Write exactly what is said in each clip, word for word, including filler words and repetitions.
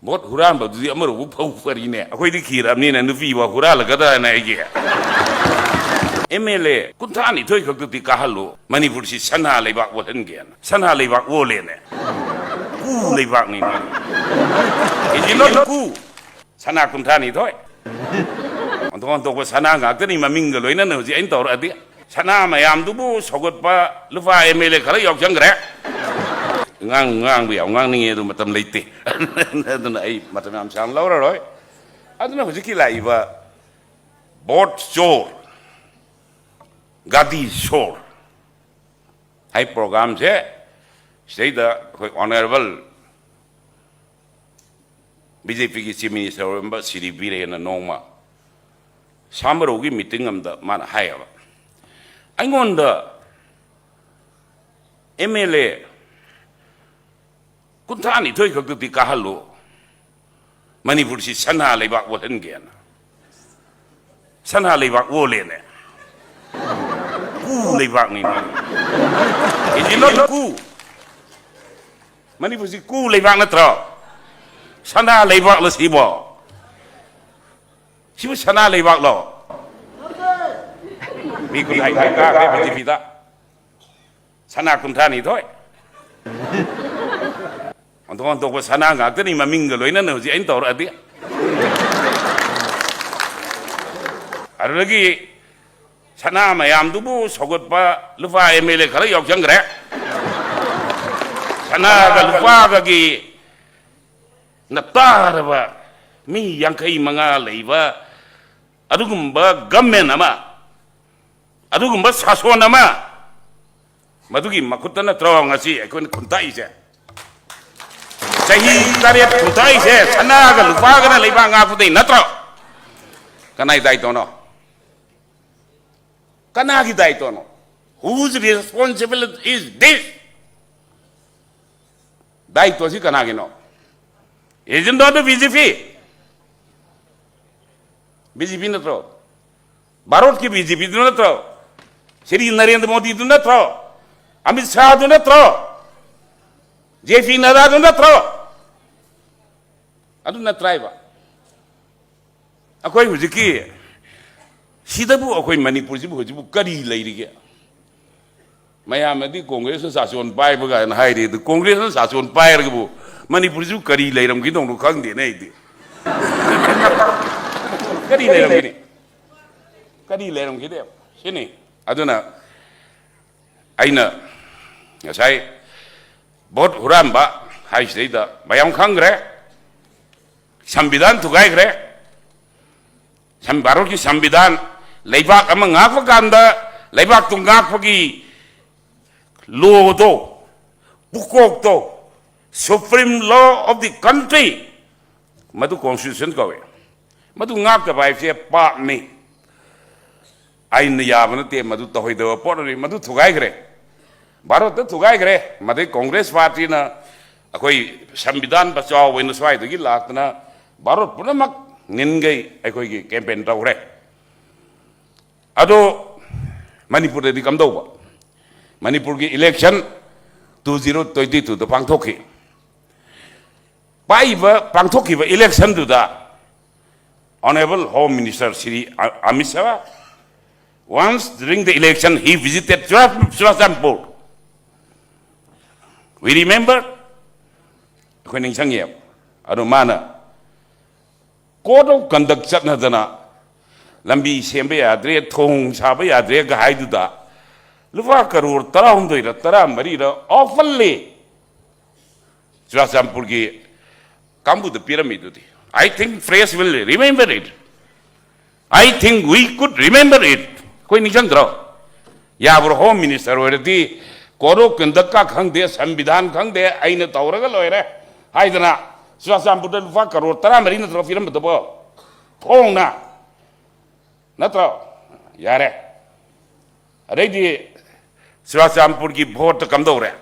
Vote ꯍꯨꯔꯥꯟꯕꯗꯨꯗꯤ ꯑꯃꯔꯣꯝꯕꯨ ꯐꯧ ꯐꯔꯤꯅꯦ, ꯑꯩꯈꯣꯏꯗꯤ ꯈꯤꯔꯕꯅꯤꯅ ꯅꯨꯄꯤꯕꯨ ꯍꯨꯔꯥꯜꯂꯒꯗ꯭ꯔꯅ ꯑꯩꯒꯤ꯫ ꯑꯦꯝ ꯑꯦꯜ ꯑꯦ ꯀꯨꯟꯊ꯭ꯔꯥ ꯅꯤꯊꯣꯏ ꯈꯛꯇꯗꯤ ꯀꯥꯍꯜꯂꯨ, ꯃꯅꯤꯄꯨꯔꯁꯤ ꯁꯅꯥ ꯂꯩꯕꯥꯛ ꯑꯣꯜꯍꯟꯒꯦꯅ꯫ ꯁꯅꯥ ꯂꯩꯕꯥꯛ ꯑꯣꯜꯂꯦꯅꯦ꯫ ꯀꯨ ꯂꯩꯕꯥꯛꯅꯤꯅꯦ꯫ ꯏꯟꯖꯤꯟ ꯀꯨ꯫ ꯁꯅꯥ ꯀꯨꯟꯊ꯭ꯔꯥ ꯅꯤꯊꯣꯏ꯫ ꯑꯣꯟꯊꯣꯛ ꯑꯣꯟꯊꯣꯛꯄ ꯁꯅꯥ ꯉꯥꯛꯇꯅꯤ, ꯃꯃꯤꯡꯒ ꯂꯣꯏꯅꯅ ꯍꯧꯖꯤꯛ ꯑꯩꯅ ꯇꯧꯔꯛꯑꯗꯤ꯫ ꯁꯅꯥ ꯃꯌꯥꯝꯗꯨꯕꯨ ꯁꯧꯒꯠꯄ ꯂꯨꯄꯥ ꯑꯦꯝ ꯑꯦꯜ ꯑꯦ ꯈꯔ ꯌꯥꯎꯁꯟꯈ꯭ꯔꯦ꯫ ꯉꯥꯡ-, ꯉꯥꯡꯕ ꯌꯥꯝ ꯉꯥꯡꯅꯤꯡꯉꯦ, ꯑꯗꯨ ꯃꯇꯝ ꯂꯩꯇꯦ꯫ ꯑꯗꯨꯅ ꯑꯩ ꯃꯇꯝ ꯌꯥꯝ ꯁꯥꯡꯅ ꯂꯧꯔꯔꯣꯏ꯫ ꯑꯗꯨꯅ ꯍꯧꯖꯤꯛꯀꯤ ꯂꯥꯛꯏꯕ ꯚꯣꯠ ꯆꯣꯔ, ꯒꯥꯗꯤ ꯁꯣꯔ ꯍꯥꯏ ꯄ꯭ꯔꯣꯒ꯭ꯔꯥꯝꯁꯦ, ꯁꯤꯗꯩꯗ ꯑꯩꯈꯣꯏ ꯑꯣꯅꯔꯦꯕꯜ ꯕꯤ ꯖꯦ ꯄꯤꯒꯤ ꯆꯤꯐ ꯃꯤꯅꯤꯁꯇꯔ ꯑꯣꯏꯔꯝꯕ ꯁꯤꯔꯤ ꯕꯤꯔꯦꯟꯅ ꯅꯣꯡꯃ ꯁꯥꯃꯔꯧꯒꯤ ꯃꯤꯇꯤꯡ ꯑꯃꯗ ꯃꯥꯅ ꯍꯥꯏꯌꯦꯕ, ꯑꯩꯉꯣꯟꯗ ꯑꯦꯝ ꯑꯦꯜ ꯑꯦ ꯀꯨꯟꯊ꯭ꯔꯥ ꯅꯤꯊꯣꯏ ꯈꯛꯇꯗꯤ ꯀꯥꯍꯜꯂꯨ, ꯃꯅꯤꯄꯨꯔꯁꯤ ꯁꯅꯥ ꯂꯩꯕꯥꯛ ꯑꯣꯜꯍꯟꯒꯦꯅ꯫ ꯁꯅꯥ ꯂꯩꯕꯥꯛ ꯑꯣꯜꯂꯦꯅꯦ꯫ ꯀꯨ ꯂꯩꯕꯥꯛꯅꯤꯅꯦ꯫ ꯏꯟꯖꯤꯟ ꯀꯨ꯫ ꯃꯅꯤꯄꯨꯔꯁꯤ ꯀꯨ ꯂꯩꯕꯥꯛ ꯅꯠꯇ꯭ꯔꯣ? ꯁꯅꯥ ꯂꯩꯕꯥꯛꯂꯣ ꯁꯤꯕꯣ? ꯁꯤꯕꯨ ꯁꯅꯥ ꯂꯩꯕꯥꯛꯂꯣ? ꯃꯤ ꯀꯨꯟꯊ꯭ꯔꯥ ꯀꯥꯈ꯭ꯔꯦ ꯕꯤ ꯖꯦ ꯄꯤꯗ꯫ ꯁꯅꯥ ꯀꯨꯟꯊ꯭ꯔꯥ ꯅꯤꯊꯣꯏ꯫ ꯑꯣꯟꯊꯣꯛ ꯑꯣꯟꯊꯣꯛꯄ ꯁꯅꯥ ꯉꯥꯛꯇꯅꯤ, ꯃꯃꯤꯡꯒ ꯂꯣꯏꯅꯅ ꯍꯧꯖꯤꯛ ꯑꯩꯅ ꯇꯧꯔꯛꯑꯗꯤ꯫ ꯑꯗꯨꯗꯒꯤ ꯁꯅꯥ ꯃꯌꯥꯝꯗꯨꯕꯨ ꯁꯧꯒꯠꯄ ꯂꯨꯄꯥ ꯑꯦꯝ ꯑꯦꯜ ꯑꯦ ꯈꯔ ꯌꯥꯎꯁꯟꯈ꯭ꯔꯦ꯫ ꯁꯅꯥꯒ ꯂꯨꯄꯥꯒꯒꯤ ꯅꯞꯇꯥꯔꯕ ꯃꯤ ꯌꯥꯡꯈꯩ ꯃꯉꯥ ꯂꯩꯕ ꯑꯗꯨꯒꯨꯝꯕ ꯒꯃꯦꯟ ꯑꯃ, ꯑꯗꯨꯒꯨꯝꯕ ꯁꯥꯁꯣꯟ ꯑꯃ, ꯃꯗꯨꯒꯤ ꯃꯈꯨꯠꯇ ꯅꯠꯇ꯭ꯔꯣ ꯉꯁꯤ ꯑꯩꯈꯣꯏꯅ ꯈꯨꯟꯇꯥꯛꯏꯁꯦ? ꯆꯍꯤ ꯇꯔꯦꯠ ꯈꯨꯟꯇꯥꯛꯏꯁꯦ ꯁꯅꯥꯒ ꯂꯨꯄꯥꯒꯅ ꯂꯩꯕꯥꯛ ꯉꯥꯛꯄꯗꯩ ꯅꯠꯇ꯭ꯔꯣ? ꯀꯅꯥꯏ ꯗꯥꯏꯇꯣꯅꯣ? ꯀꯅꯥꯒꯤ ꯗꯥꯏꯇꯣꯅꯣ? Whose responsibility is this? ꯗꯥꯏꯇꯣꯁꯤ ꯀꯅꯥꯒꯤꯅꯣ? Is it not the B J P? B J P ꯅꯠꯇ꯭ꯔꯣ? ꯚꯥꯔꯠꯀꯤ ꯕꯤ ꯖꯦ ꯄꯤꯗꯨ ꯅꯠꯇ꯭ꯔꯣ? ꯁ꯭ꯔꯤ ꯅꯔꯦꯟꯗ꯭ꯔ ꯃꯣꯗꯤꯗꯨ ꯅꯠꯇ꯭ꯔꯣ? ꯑꯃꯤꯠ ꯁꯥꯍꯗꯨ ꯅꯠꯇ꯭ꯔꯣ? ꯖꯦ ꯄꯤ ꯅꯗꯥꯗꯨ ꯅꯠꯇ꯭ꯔꯣ? ꯑꯗꯨ ꯅꯠꯇ꯭ꯔꯥꯏꯕ? ꯑꯩꯈꯣꯏ ꯍꯧꯖꯤꯛꯀꯤ ꯁꯤꯗꯕꯨ, ꯑꯩꯈꯣꯏ ꯃꯅꯤꯄꯨꯔꯁꯤꯕꯨ ꯍꯧꯖꯤꯛꯄꯨ ꯀꯔꯤ ꯂꯩꯔꯤꯒꯦ? ꯃꯌꯥꯝꯅꯗꯤ ꯀꯣꯡꯒ꯭ꯔꯦꯁꯅ ꯆꯥꯆꯣꯟ ꯄꯥꯏꯕ ꯀꯥꯏꯅ ꯍꯥꯏꯔꯤ꯫ ꯑꯗꯨ ꯀꯣꯡꯒ꯭ꯔꯦꯁꯅ ꯆꯥꯆꯣꯟ ꯄꯥꯏꯔꯒꯕꯨ ꯃꯅꯤꯄꯨꯔꯁꯤꯕꯨ ꯀꯔꯤ ꯂꯩꯔꯝꯒꯗꯧꯅꯣ ꯈꯪꯗꯦꯅꯦ ꯑꯩꯗꯤ꯫ ꯀꯔꯤ ꯂꯩꯔꯝꯒꯅꯤ? ꯀꯔꯤ ꯂꯩꯔꯝꯈꯤꯗꯦꯕ? ꯁꯤꯅꯤ꯫ ꯑꯗꯨꯅ ꯑꯩꯅ ꯉꯁꯥꯏ ꯚꯣꯠ ꯍꯨꯔꯥꯟꯕ ꯍꯥꯏꯁꯤꯗꯩꯗ ꯃꯌꯥꯝ ꯈꯪꯈ꯭ꯔꯦ꯫ ꯁꯪꯕꯤꯙꯥꯟ ꯊꯨꯒꯥꯏꯈ꯭ꯔꯦ꯫ ꯁꯪ-, ꯚꯥꯔꯠꯀꯤ ꯁꯪꯕꯤꯙꯥꯟ, ꯂꯩꯕꯥꯛ ꯑꯃ ꯉꯥꯛꯄ ꯀꯥꯟꯗ ꯂꯩꯕꯥꯛꯇꯨ ꯉꯥꯛꯄꯒꯤ ꯂꯣꯗꯣ, ꯄꯨꯀꯣꯛꯇꯣ, Supreme Law of the country, ꯃꯗꯨ constitution ꯀꯧꯏ꯫ ꯃꯗꯨ ꯉꯥꯛꯇꯕ ꯍꯥꯏꯕꯁꯦ ꯄꯥꯞꯅꯤ꯫ ꯑꯥꯏꯟꯅ ꯌꯥꯕ ꯅꯠꯇꯦ, ꯃꯗꯨ ꯇꯧꯍꯩꯗꯕ ꯄꯣꯠ ꯑꯃꯅꯤ꯫ ꯃꯗꯨ ꯊꯨꯒꯥꯏꯈ꯭ꯔꯦ, ꯚꯥꯔꯠꯇ ꯊꯨꯒꯥꯏꯈ꯭ꯔꯦ꯫ ꯃꯗꯩ ꯀꯣꯡꯒ꯭ꯔꯦꯁ ꯄꯥꯔꯇꯤꯅ ꯑꯩꯈꯣꯏ ꯁꯪꯕꯤꯙꯥꯟ ꯕꯆꯥꯎ ꯑꯣꯏꯅ ꯁ꯭ꯋꯥꯏꯗꯒꯤ ꯂꯥꯛꯇꯅ ꯚꯥꯔꯠ ꯄꯨꯝꯅꯃꯛ ꯅꯤꯟꯈꯩ ꯑꯩꯈꯣꯏꯒꯤ campaign ꯇꯧꯈ꯭ꯔꯦ꯫ ꯑꯗꯣ ꯃꯅꯤꯄꯨꯔꯗꯗꯤ ꯀꯝꯗꯧꯕ? ꯃꯅꯤꯄꯨꯔꯒꯤ election two zero twenty twoꯗ ꯄꯥꯡꯊꯣꯛꯈꯤ꯫ ꯄꯥꯏꯕ ꯄꯥꯡꯊꯣꯛꯈꯤꯕ electionꯗꯨꯗ Honourable Home Minister Shri A-, Amit Shah, once during the election, he visited Chura-, Churachandpur. We remember? ꯑꯩꯈꯣꯏ ꯅꯤꯡꯁꯤꯡꯉꯦꯕ꯫ ꯑꯗꯣ ꯃꯥꯅ code of conduct ꯆꯠꯅꯗꯅ ꯂꯝꯕꯤ ꯁꯦꯝꯕ ꯌꯥꯗ꯭ꯔꯦ, ꯊꯣꯡ ꯁꯥꯕ ꯌꯥꯗ꯭ꯔꯦꯒ ꯍꯥꯏꯗꯨꯗ ꯂꯨꯄꯥ ꯀꯔꯣꯔ ꯇꯔꯥꯍꯨꯝꯗꯣꯏꯔ ꯇꯔꯥꯃꯔꯤꯔ offerly ꯆꯨꯔꯥꯆꯥꯟꯄꯨꯔꯒꯤ ꯀꯥꯡꯕꯨꯗ ꯄꯤꯔꯝꯃꯤꯗꯨꯗꯤ꯫ I think press will remember it. I think we could remember it. ꯑꯩꯈꯣꯏ ꯅꯤꯡꯁꯤꯡꯗ꯭ꯔꯣ? ꯌꯥꯕ꯭ꯔꯣ? Home Minister ꯑꯣꯏꯔꯗꯤ code of conduct ꯀ ꯈꯪꯗꯦ, ꯁꯪꯕꯤꯙꯥꯟ ꯈꯪꯗꯦ, ꯑꯩꯅ ꯇꯧꯔꯒ ꯂꯣꯏꯔꯦ ꯍꯥꯏꯗꯅ ꯆꯨꯔꯥꯆꯥꯟꯄꯨꯔꯗ ꯂꯨꯄꯥ ꯀꯔꯣꯔ ꯇꯔꯥꯃꯔꯤ ꯅꯠꯇ꯭ꯔꯣ ꯄꯤꯔꯝꯕꯗꯨꯕꯣ? ꯐꯣꯡꯅ꯫ ꯅꯠꯇ꯭ꯔꯣ? ꯌꯥꯔꯦ꯫ ꯑꯗꯩꯗꯤ ꯆꯨꯔꯥꯆꯥꯟꯄꯨꯔꯒꯤ ꯚꯣꯠꯇ ꯀꯝꯗꯧꯔꯦ?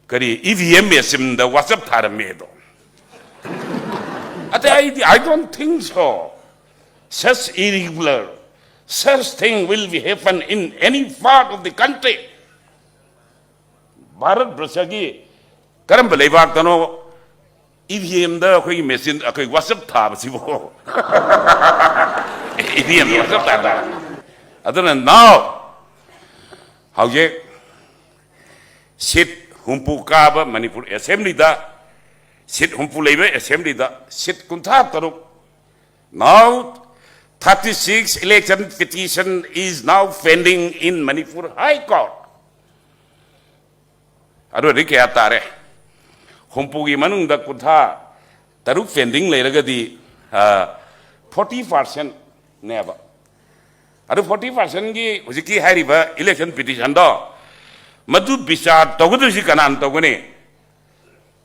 ꯀꯔꯤ, E V M machineꯗ WhatsApp ꯊꯥꯔꯝꯃꯦꯗꯣ? ꯑꯇꯩ ꯑꯩꯗꯤ, I don't think so. Such irregular, such thing will be happen in any part of the country. Bharat ꯕꯔꯁꯒꯤ ꯀꯔꯝꯕ ꯂꯩꯕꯥꯛꯇꯅꯣ ꯏ ꯚꯤ ꯑꯦꯝꯗ ꯑꯩꯈꯣꯏꯒꯤ ꯃꯦꯆꯤꯟ, ꯑꯩꯈꯣꯏ ꯋꯥꯆꯞ ꯊꯥꯕꯁꯤꯕꯣ? ꯏ ꯚꯤ ꯑꯦꯝꯗ ꯋꯥꯆꯞ ꯊꯥꯕ꯫ ꯑꯗꯨꯅ now ꯍꯧꯖꯤꯛ ꯁꯤꯠ ꯍꯨꯝꯐꯨ ꯀꯥꯕ ꯃꯅꯤꯄꯨꯔ ꯑꯦꯁꯦꯝꯕ꯭ꯂꯤꯗ, ꯁꯤꯠ ꯍꯨꯝꯐꯨ ꯂꯩꯕ ꯑꯦꯁꯦꯝꯕ꯭ꯂꯤꯗ ꯁꯤꯠ ꯀꯨꯟꯊ꯭ꯔꯥ ꯇꯔꯨꯛ, now thirty six election petition is now pending in Manipur High Court. ꯑꯗꯨꯗꯤ ꯀꯌꯥ ꯇꯥꯔꯦ? ꯍꯨꯝꯐꯨꯒꯤ ꯃꯅꯨꯡꯗ ꯀꯨꯟꯊ꯭ꯔꯥ ꯇꯔꯨꯛ pending ꯂꯩꯔꯒꯗꯤ forty percent ꯅꯦꯕ꯫ ꯑꯗꯨ forty percent ꯒꯤ ꯍꯧꯖꯤꯛꯀꯤ ꯍꯥꯏꯔꯤꯕ election petition ꯗꯣ, ꯃꯗꯨ ꯕꯤꯆꯥꯔ ꯇꯧꯒꯗꯣꯏꯁꯤ ꯀꯅꯥꯅ ꯇꯧꯒꯅꯤ?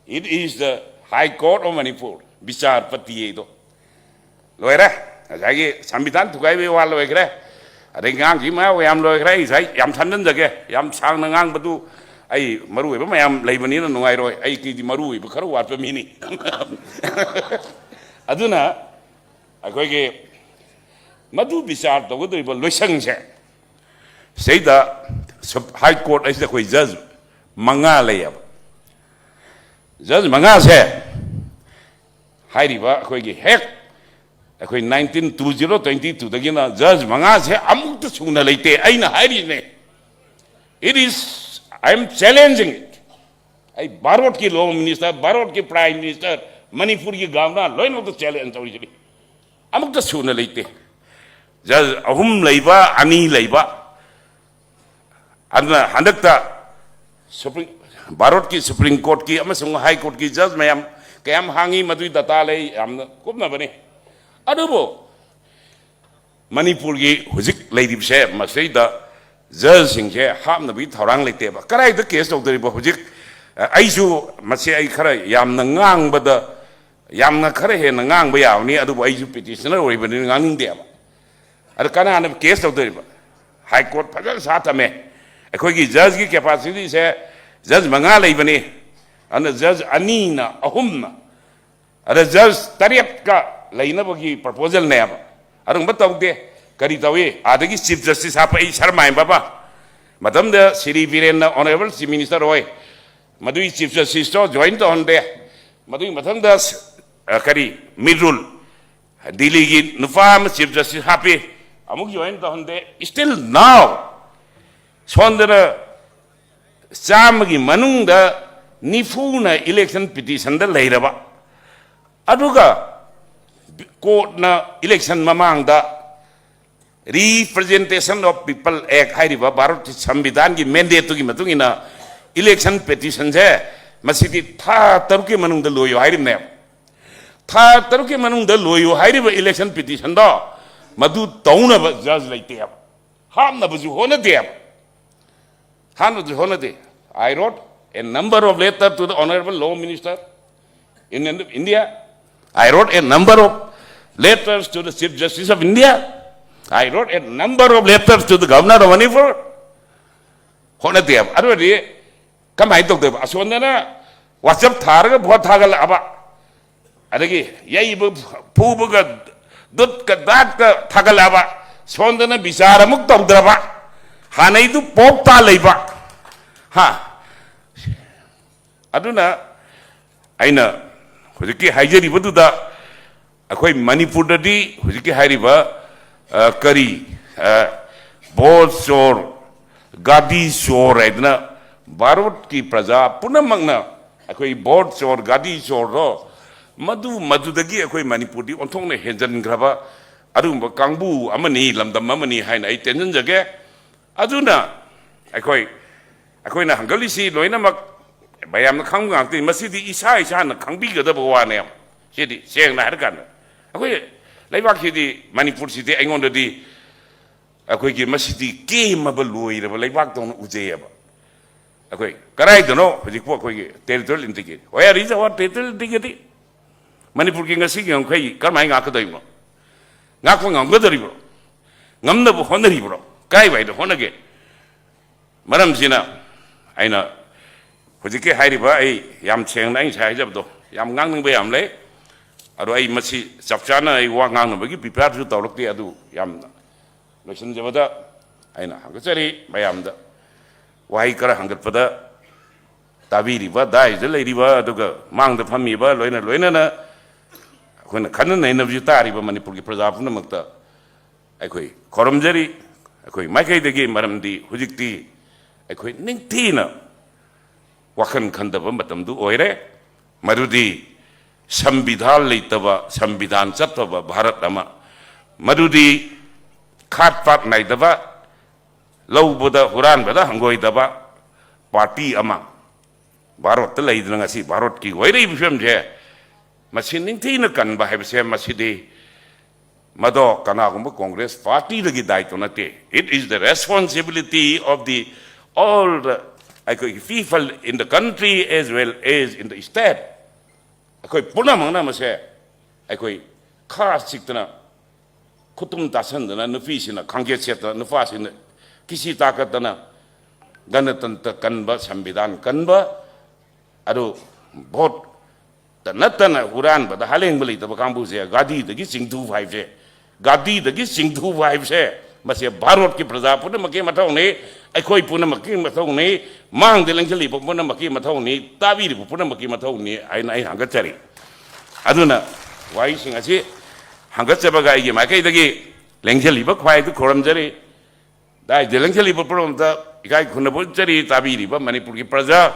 It is the High Court of Manipur, ꯕꯤꯆꯥꯔꯄꯇꯤ ꯍꯥꯏꯗꯣ꯫ ꯂꯣꯏꯔꯦ꯫ ꯉꯁꯥꯏꯒꯤ ꯁꯪꯕꯤꯙꯥꯟ ꯊꯨꯒꯥꯏꯕꯒꯤ ꯋꯥ ꯂꯣꯏꯈ꯭ꯔꯦ꯫ ꯑꯗꯩ ꯉꯥꯡꯈꯤ ꯃꯌꯥꯝ ꯌꯥꯝ ꯂꯣꯏꯈ꯭ꯔꯦ꯫ ꯑꯩ ꯉꯁꯥꯏ ꯌꯥꯝ ꯁꯝꯖꯤꯟꯖꯒꯦ, ꯌꯥꯝ ꯁꯥꯡꯅ ꯉꯥꯡꯕꯗꯨ ꯑꯩ ꯃꯔꯨ ꯑꯣꯏꯕ ꯃꯌꯥꯝ ꯂꯩꯕꯅꯤꯅ ꯅꯨꯡꯉꯥꯏꯔꯣꯏ꯫ ꯑꯩ ꯀꯩꯗꯤ ꯃꯔꯨ ꯑꯣꯏꯕ ꯈꯔ ꯋꯥꯠꯄ ꯃꯤꯅꯤ꯫ ꯑꯗꯨꯅ ꯑꯩꯈꯣꯏꯒꯤ ꯃꯗꯨ ꯕꯤꯆꯥꯔ ꯇꯧꯒꯗꯧꯔꯤꯕ ꯂꯣꯏꯁꯪꯁꯦ, ꯁꯤꯗꯩꯗ ꯁꯨꯞ-, High Court ꯑꯁꯤꯗ ꯑꯩꯈꯣꯏ ꯖꯖ ꯃꯉꯥ ꯂꯩꯌꯦꯕ꯫ ꯖꯖ ꯃꯉꯥꯁꯦ ꯍꯥꯏꯔꯤꯕ ꯑꯩꯈꯣꯏꯒꯤ ꯍꯦꯛ ꯑꯩꯈꯣꯏ nineteen two zero twenty two ꯗꯒꯤꯅ ꯖꯖ ꯃꯉꯥꯁꯦ ꯑꯃꯨꯛꯇ ꯁꯨꯅ ꯂꯩꯇꯦ꯫ ꯑꯩꯅ ꯍꯥꯏꯔꯤꯅꯦ, it is, I am challenging it. ꯑꯩ ꯚꯥꯔꯠꯀꯤ law minister, ꯚꯥꯔꯠꯀꯤ prime minister, ꯃꯅꯤꯄꯨꯔꯒꯤ governor ꯂꯣꯏꯅꯃꯛꯇ challenge ꯇꯧꯔꯤꯁꯤꯅꯤ꯫ ꯑꯃꯨꯛꯇ ꯁꯨꯅ ꯂꯩꯇꯦ꯫ ꯖꯖ ꯑꯍꯨꯝ ꯂꯩꯕ, ꯑꯅꯤ ꯂꯩꯕ, ꯑꯗꯨꯅ ꯍꯟꯗꯛꯇ ꯁꯨꯄ꯭ꯔꯤꯝ, ꯚꯥꯔꯠꯀꯤ ꯁꯨꯄ꯭ꯔꯤꯝ ꯀꯣꯔꯠꯀꯤ ꯑꯃꯁꯨꯡ ꯍꯥꯏ ꯀꯣꯔꯠꯀꯤ ꯖꯖ ꯃꯌꯥꯝ ꯀꯌꯥꯝ ꯍꯥꯡꯉꯤ, ꯃꯗꯨꯒꯤ data ꯂꯩ, ꯌꯥꯝꯅ ꯀꯨꯞꯅꯕꯅꯤ꯫ ꯑꯗꯨꯕꯨ ꯃꯅꯤꯄꯨꯔꯒꯤ ꯍꯧꯖꯤꯛ ꯂꯩꯔꯤꯕꯁꯦ, ꯃꯁꯤꯗ ꯖꯖꯁꯤꯡꯁꯦ ꯍꯥꯞꯅꯕꯒꯤ ꯊꯧꯔꯥꯡ ꯂꯩꯇꯦꯕ꯫ ꯀꯗꯥꯏꯗ case ꯇꯧꯗꯣꯔꯤꯕ? ꯍꯧꯖꯤꯛ, ꯑ, ꯑꯩꯁꯨ ꯃꯁꯤ ꯑꯩ ꯈꯔ ꯌꯥꯝꯅ ꯉꯥꯡꯕꯗ, ꯌꯥꯝꯅ ꯈꯔ ꯍꯦꯟꯅ ꯉꯥꯡꯕ ꯌꯥꯕꯅꯤ, ꯑꯗꯨꯕꯨ ꯑꯩꯁꯨ petitioner ꯑꯣꯏꯕꯅꯤꯅ ꯉꯥꯡꯅꯤꯡꯗꯦꯕ꯫ ꯑꯗ ꯀꯅꯥꯅ case ꯇꯧꯗꯣꯔꯤꯕ? High Court ꯐꯖꯅ ꯁꯥ ꯊꯝꯃꯦ꯫ ꯑꯩꯈꯣꯏꯒꯤ ꯖꯖꯀꯤ capacityꯁꯦ ꯖꯖ ꯃꯉꯥ ꯂꯩꯕꯅꯤ, ꯑꯗꯨꯅ ꯖꯖ ꯑꯅꯤꯅ, ꯑꯍꯨꯝꯅ, ꯑꯗ ꯖꯖ ꯇꯔꯦꯠꯀ ꯂꯩꯅꯕꯒꯤ proposalꯅꯦꯕ꯫ ꯑꯗꯨꯒꯨꯝꯕ ꯇꯧꯗꯦ꯫ ꯀꯔꯤ ꯇꯧꯏ? ꯑꯥꯗꯒꯤ Chief Justice ꯍꯥꯞꯄꯛꯏ, ꯁꯔꯃꯥꯏ ꯕꯕꯥ꯫ ꯃꯇꯝꯗ ꯁ꯭ꯔꯤ ꯕꯤꯔꯦꯟꯅ honourable Chief Minister ꯑꯣꯏ꯫ ꯃꯗꯨꯒꯤ ꯆꯤꯐ ꯖꯁꯇꯤꯁꯇꯣ ꯖꯣꯏꯟ ꯇꯧꯍꯟꯗꯦ꯫ ꯃꯗꯨꯒꯤ ꯃꯊꯪꯗ, ꯑ, ꯀꯔꯤ, ꯃꯤꯠ ꯔꯨꯜ, ꯗꯤꯜꯂꯤꯒꯤ ꯅꯨꯄꯥ ꯑꯃ ꯆꯤꯐ ꯖꯁꯇꯤꯁ ꯍꯥꯞꯄꯤ, ꯑꯃꯨꯛ ꯖꯣꯏꯟ ꯇꯧꯍꯟꯗꯦ꯫ Still now, ꯁꯣꯝꯗꯅ ꯆꯥꯝꯃꯒꯤ ꯃꯅꯨꯡꯗ ꯅꯤꯐꯨꯅ ꯏꯂꯦꯛꯁꯟ ꯄꯤꯇꯤꯁꯟꯗ ꯂꯩꯔꯕ, ꯑꯗꯨꯒ ꯀꯣꯔꯠꯅ ꯏꯂꯦꯛꯁꯟ ꯃꯃꯥꯡꯗ Representation of People Act ꯍꯥꯏꯔꯤꯕ ꯚꯥꯔꯠꯀꯤ ꯁꯪꯕꯤꯙꯥꯟꯒꯤ ꯃꯦꯟꯗꯦꯠꯇꯨꯒꯤ ꯃꯇꯨꯡ ꯏꯟꯅ ꯏꯂꯦꯛꯁꯟ ꯄꯤꯇꯤꯁꯟꯁꯦ ꯃꯁꯤꯗꯤ ꯊꯥ ꯇꯔꯨꯛꯀꯤ ꯃꯅꯨꯡꯗ ꯂꯣꯏꯌꯨ ꯍꯥꯏꯔꯤꯕꯅꯦꯕ꯫ ꯊꯥ ꯇꯔꯨꯛꯀꯤ ꯃꯅꯨꯡꯗ ꯂꯣꯏꯌꯨ ꯍꯥꯏꯔꯤꯕ ꯏꯂꯦꯛꯁꯟ ꯄꯤꯇꯤꯁꯟꯗꯣ ꯃꯗꯨ ꯇꯧꯅꯕ ꯖꯖ ꯂꯩꯇꯦꯕ, ꯍꯥꯞꯅꯕꯁꯨ ꯍꯣꯠꯅꯗꯦꯕ꯫ ꯍꯥꯟꯅꯗꯤ ꯍꯣꯠꯅꯗꯦ꯫ I wrote a number of letters to the Honorable Law Minister in India. I wrote a number of letters to the Chief Justice of India. I wrote a number of letters to the Governor of Manipur. ꯍꯣꯠꯅꯗꯦꯕ꯫ ꯑꯗꯨ ꯑꯣꯏꯔꯗꯤ ꯀꯃꯥꯏꯅ ꯇꯧꯗꯣꯏꯕ? ꯑꯁꯣꯝꯗꯅ WhatsApp ꯊꯥꯔꯒ vote ꯊꯥꯒꯠꯂꯛꯑꯕ, ꯑꯗꯒꯤ ꯌꯩꯕ ꯐꯨꯕꯒ ꯗꯨꯠꯀ ꯗꯥꯠꯀ ꯊꯥꯒꯠꯂꯛꯑꯕ, ꯁꯣꯝꯗꯅ ꯕꯤꯆꯥꯔ ꯑꯃꯨꯛ ꯇꯧꯗ꯭ꯔꯕ, ꯍꯥꯟꯅꯩꯗꯨ ꯄꯣꯞ ꯇꯥ ꯂꯩꯕ꯫ ꯍꯥ? ꯑꯗꯨꯅ ꯑꯩꯅ ꯍꯧꯖꯤꯛꯀꯤ ꯍꯥꯏꯖꯔꯤꯕꯗꯨꯗ ꯑꯩꯈꯣꯏ ꯃꯅꯤꯄꯨꯔꯗꯗꯤ ꯍꯧꯖꯤꯛꯀꯤ ꯍꯥꯏꯔꯤꯕ, ꯑ, ꯀꯔꯤ, ꯑ, ꯚꯣꯠ ꯆꯣꯔ, ꯒꯥꯗꯤ ꯆꯣꯔ ꯍꯥꯏꯗꯅ ꯚꯥꯔꯠꯀꯤ ꯄ꯭ꯔꯖꯥ ꯄꯨꯝꯅꯃꯛꯅ ꯑꯩꯈꯣꯏ ꯚꯣꯠ ꯆꯣꯔ, ꯒꯥꯗꯤ ꯆꯣꯔꯗꯣ ꯃꯗꯨ, ꯃꯗꯨꯗꯒꯤ ꯑꯩꯈꯣꯏ ꯃꯅꯤꯄꯨꯔꯗꯤ ꯑꯣꯟꯊꯣꯛꯅ ꯍꯦꯟꯖꯟꯈ꯭ꯔꯕ ꯑꯗꯨꯒꯨꯝꯕ ꯀꯥꯡꯕꯨ ꯑꯃꯅꯤ, ꯂꯝꯗꯝ ꯑꯃꯅꯤ ꯍꯥꯏꯅ ꯑꯩ ꯇꯦꯟꯖꯟꯖꯒꯦ꯫ ꯑꯗꯨꯅ ꯑꯩꯈꯣꯏ, ꯑꯩꯈꯣꯏꯅ ꯍꯪꯒꯠꯂꯤꯁꯤ ꯂꯣꯏꯅꯃꯛ ꯃꯌꯥꯝꯅ ꯈꯪꯕ ꯉꯥꯛꯇꯅꯤ꯫ ꯃꯁꯤꯗꯤ ꯏꯁꯥ ꯏꯁꯥꯅ ꯈꯪꯕꯤꯒꯗꯕ ꯋꯥꯅꯦꯕ꯫ ꯁꯤꯗꯤ ꯁꯦꯡꯅ ꯍꯥꯏꯔꯀꯥꯟꯗ ꯑꯩꯈꯣꯏ ꯂꯩꯕꯥꯛꯁꯤꯗꯤ, ꯃꯅꯤꯄꯨꯔꯁꯤꯗꯤ ꯑꯩꯉꯣꯟꯗꯗꯤ ꯑꯩꯈꯣꯏꯒꯤ ꯃꯁꯤꯗꯤ ꯀꯦꯝꯃꯕ ꯂꯣꯏꯔꯕ ꯂꯩꯕꯥꯛꯇꯧꯅ ꯎꯖꯩꯌꯦꯕ꯫ ꯑꯩꯈꯣꯏ ꯀꯗꯥꯏꯗꯅꯣ ꯍꯧꯖꯤꯛꯄꯨ ꯑꯩꯈꯣꯏꯒꯤ territorial integrity? Where is our territorial integrity? ꯃꯅꯤꯄꯨꯔꯒꯤ ꯉꯁꯤꯒꯤ ꯉꯝꯈꯩ ꯀꯔꯝꯍꯥꯏꯅ ꯉꯥꯛꯀꯗꯧꯔꯤꯕꯅꯣ? ꯉꯥꯛꯄ ꯉꯝꯒꯗꯧꯔꯤꯕ꯭ꯔꯣ? ꯉꯝꯅꯕ ꯍꯣꯠꯅꯔꯤꯕ꯭ꯔꯣ? ꯀꯥꯏꯋꯥꯏꯗ ꯍꯣꯠꯅꯒꯦ? ꯃꯔꯝꯁꯤꯅ ꯑꯩꯅ ꯍꯧꯖꯤꯛꯀꯤ ꯍꯥꯏꯔꯤꯕ, ꯑꯩ ꯌꯥꯝ ꯁꯦꯡꯅ ꯑꯩ ꯉꯁꯥꯏ ꯍꯥꯏꯖꯕꯗꯣ, ꯌꯥꯝ ꯉꯥꯡꯅꯤꯡꯕ ꯌꯥꯝ ꯂꯩ꯫ ꯑꯗꯣ ꯑꯩ ꯃꯁꯤ ꯆꯞ ꯆꯥꯅ ꯑꯩ ꯋꯥ ꯉꯥꯡꯅꯕꯒꯤ prepareꯁꯨ ꯇꯧꯔꯛꯇꯦ꯫ ꯑꯗꯨ ꯌꯥꯝꯅ ꯂꯣꯏꯁꯤꯟꯖꯕꯗ ꯑꯩꯅ ꯍꯪꯒꯠꯆꯔꯤ ꯃꯌꯥꯝꯗ꯫ ꯋꯥꯍꯩ ꯈꯔ ꯍꯪꯒꯠꯄꯗ ꯇꯥꯕꯤꯔꯤꯕ, ꯗꯥꯏꯁꯤꯗ ꯂꯩꯔꯤꯕ, ꯑꯗꯨꯒ ꯃꯥꯡꯗ ꯐꯝꯃꯤꯕ, ꯂꯣꯏꯅ ꯂꯣꯏꯅꯅ ꯑꯩꯈꯣꯏꯅ ꯈꯟꯅ ꯅꯩꯅꯕꯁꯨ ꯇꯥꯔꯤꯕ ꯃꯅꯤꯄꯨꯔꯒꯤ ꯄ꯭ꯔꯖꯥ ꯄꯨꯝꯅꯃꯛꯇ ꯑꯩꯈꯣꯏ ꯈꯨꯔꯨꯝꯖꯔꯤ꯫ ꯑꯩꯈꯣꯏ ꯃꯥꯏꯀꯩꯗꯒꯤ, ꯃꯔꯝꯗꯤ ꯍꯧꯖꯤꯛꯇꯤ ꯑꯩꯈꯣꯏ ꯅꯤꯡꯊꯤꯅ ꯋꯥꯈꯜ ꯈꯟꯗꯕ ꯃꯇꯝꯗꯨ ꯑꯣꯏꯔꯦ꯫ ꯃꯗꯨꯗꯤ ꯁꯪꯕꯤꯙꯥꯟ ꯂꯩꯇꯕ, ꯁꯪꯕꯤꯙꯥꯟ ꯆꯠꯇꯕ ꯚꯥꯔꯠ ꯑꯃ, ꯃꯗꯨꯗꯤ ꯈꯥꯠ ꯄꯥꯠ ꯅꯥꯏꯗꯕ, ꯂꯧꯕꯗ ꯍꯨꯔꯥꯟꯕꯗ ꯍꯪꯒꯣꯏꯗꯕ ꯄꯥꯔꯇꯤ ꯑꯃ ꯚꯥꯔꯠꯇ ꯂꯩꯗꯅ ꯉꯁꯤ ꯚꯥꯔꯠꯀꯤ ꯑꯣꯏꯔꯛꯏꯕ ꯐꯤꯕꯝꯁꯦ, ꯃꯁꯤ ꯅꯤꯡꯊꯤꯅ ꯀꯟꯕ ꯍꯥꯏꯕꯁꯦ, ꯃꯁꯤꯗꯤ ꯃꯗꯣ ꯀꯅꯥꯒꯨꯝꯕ ꯀꯣꯡꯒ꯭ꯔꯦꯁ ꯄꯥꯔꯇꯤꯗꯒꯤ ꯗꯥꯏꯇꯣ ꯅꯠꯇꯦ꯫ It is the responsibility of the all the ꯑꯩꯈꯣꯏꯒꯤ people in the country as well as in the state꯫ ꯑꯩꯈꯣꯏ ꯄꯨꯝꯅꯃꯛꯅ ꯃꯁꯦ ꯑꯩꯈꯣꯏ ꯈꯥ ꯆꯤꯛꯇꯅ, ꯈꯨꯇꯨꯝ ꯇꯥꯁꯟꯗꯅ, ꯅꯨꯄꯤꯁꯤꯡꯅ ꯈꯥꯡꯖꯦꯠ ꯁꯦꯠꯇꯅ, ꯅꯨꯄꯥꯁꯤꯡꯅ ꯀꯤꯁꯤ ꯇꯥꯀꯠꯇꯅ, ꯒꯅꯇꯟꯇ꯭ꯔ ꯀꯟꯕ, ꯁꯪꯕꯤꯙꯥꯟ ꯀꯟꯕ, ꯑꯗꯨ ꯚꯣꯠꯇ ꯅꯠꯇꯅ ꯍꯨꯔꯥꯟꯕꯗ ꯍꯥꯂꯦꯡꯕ ꯂꯩꯇꯕ ꯀꯥꯡꯕꯨꯁꯦ ꯒꯥꯗꯤꯗꯒꯤ ꯆꯤꯡꯊꯨꯕ ꯍꯥꯏꯕꯁꯦ, ꯒꯥꯗꯤꯗꯒꯤ ꯆꯤꯡꯊꯨꯕ ꯍꯥꯏꯕꯁꯦ, ꯃꯁꯦ ꯚꯥꯔꯠꯀꯤ ꯄ꯭ꯔꯖꯥ ꯄꯨꯝꯅꯃꯛꯀꯤ ꯃꯊꯧꯅꯤ, ꯑꯩꯈꯣꯏ ꯄꯨꯝꯅꯃꯛꯀꯤ ꯃꯊꯧꯅꯤ, ꯃꯥꯡꯗ ꯂꯦꯡꯁꯤꯜꯂꯤꯕ ꯄꯨꯝꯅꯃꯛꯀꯤ ꯃꯊꯧꯅꯤ, ꯇꯥꯕꯤꯔꯤꯕ ꯄꯨꯝꯅꯃꯛꯀꯤ ꯃꯊꯧꯅꯤ ꯍꯥꯏꯅ ꯑꯩ ꯍꯪꯒꯠꯆꯔꯤ꯫ ꯑꯗꯨꯅ ꯋꯥꯍꯩꯁꯤꯡ ꯑꯁꯤ ꯍꯪꯒꯠꯆꯕꯒ ꯑꯩꯒꯤ ꯃꯥꯏꯀꯩꯗꯒꯤ ꯂꯦꯡꯁꯤꯜꯂꯤꯕ ꯈ꯭ꯋꯥꯏꯗꯨ ꯈꯨꯔꯨꯝꯖꯔꯤ꯫ ꯗꯥꯏꯗ ꯂꯦꯡꯁꯤꯜꯂꯤꯕ ꯄꯨꯝꯅꯃꯛꯇ ꯏꯀꯥꯏ ꯈꯨꯝꯅꯕ ꯎꯠꯆꯔꯤ꯫ ꯇꯥꯕꯤꯔꯤꯕ ꯃꯅꯤꯄꯨꯔꯒꯤ ꯄ꯭ꯔꯖꯥ,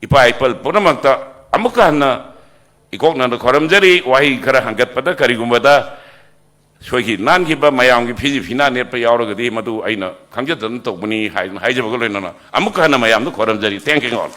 ꯏꯄꯥ ꯏꯄꯜ ꯄꯨꯝꯅꯃꯛꯇ ꯑꯃꯨꯛꯀ ꯍꯟꯅ ꯏꯀꯣꯛꯅꯅ ꯈꯨꯔꯨꯝꯖꯔꯤ꯫ ꯋꯥꯍꯩ ꯈꯔ ꯍꯪꯒꯠꯄꯗ ꯀꯔꯤꯒꯨꯝꯕꯗ ꯁꯣꯏꯈꯤ ꯅꯥꯟꯈꯤꯕ, ꯃꯌꯥꯝꯒꯤ ꯐꯤꯖꯤ ꯐꯤꯅꯥ ꯅꯦꯠꯄ ꯌꯥꯎꯔꯒꯗꯤ ꯃꯗꯨ ꯑꯩꯅ ꯈꯪꯖꯗꯅ ꯇꯧꯕꯅꯤ ꯍꯥꯏꯗꯨꯅ ꯍꯥꯏꯖꯕꯒ ꯂꯣꯏꯅꯅ ꯑꯃꯨꯛꯀ ꯍꯟꯅ ꯃꯌꯥꯝꯗ ꯈꯨꯔꯨꯝꯖꯔꯤ꯫ Thank you all꯫